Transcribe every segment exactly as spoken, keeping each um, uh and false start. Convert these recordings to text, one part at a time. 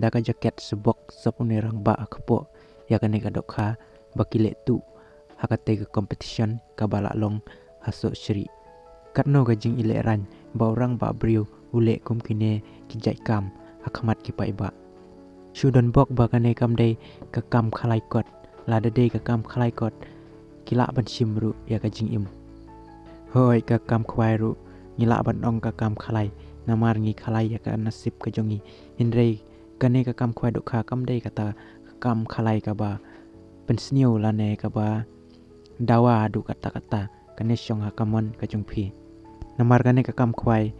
Da ka jaket sbok sop une rangbah ha kpoh ïa kane ka dohkha ba ki leh tuh ha katei ka competition kaba la long ha Sohshri. Katno ka jingïalehrain ba u rangbah briew u leh kum kine ki jait kam ha khmat ki paidbah. Shu don bok ba kane kam dei ka kam khalai kot, lada dei ka kam khalai kot ki lah ban shim ruh ïa ka jingim. Hooid, ka kam khwai ruh ngi lah ban ong ka kam khalai, namar ngi khalai ïa ka nasib ka jong ngi. Hynrei kane ka kam khwai dohkha kam dei kata ka kam khalai kaba pynsniew lane kaba dawa haduh katta katta, kane shong ha ka mon ka jong phi. Namar kane ka kam khwai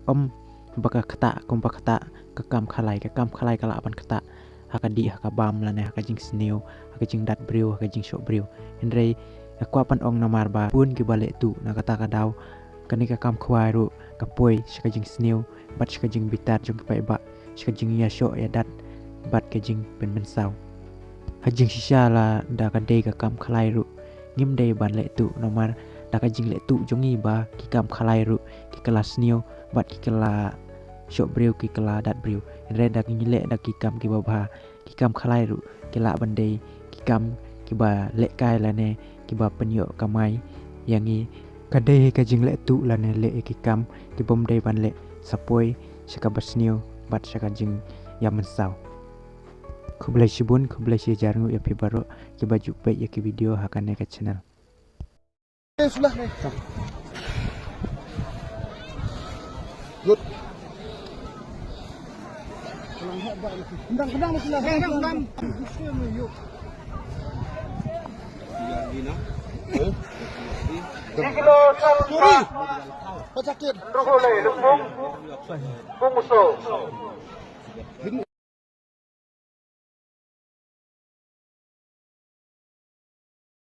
ym ba ka ktah kumba ktah ka kam khalai, ka kam khalai ka lah ban ktah ha ka dih ha ka bam lane ha ka jingsniew, ha ka jingdat briew, ha ka jingshoh briew. Hynrei nga kwah ban ong namar ba bun kiba leh tuh na kata ka daw, kane ka kam khwai ruh ka poi sha ka jingsniew bad sha ka jingbitar jong ki paidbah, sha ka jingïashoh ïadat bad ka jingpynmynsaw. Ha jingshisha lada ka dei ka kam khalai ruh ngim dei ban leh tuh, namar da ka jingleh tuh jong ngi ba ki kam khalai ruh ki kylla sniew bad ki kylla shoh briew, ki kylla dat briew. Hynrei da ngi leh da ki kam kiba bha, ki kam khalai ruh ki lah ban dei ki kam kiba lehkai lane kiba pynïoh kamai ïa ngi. Ka dei ka jingleh tuh lane leh ïa ki kam kibym dei ban leh, sa poi sha kaba sniew bad sha ka jingïamynsaw. Khublei shibun, khublei shihajar nguh ïa phi baroh kiba ju peit ïa ki video ha kane ka channel.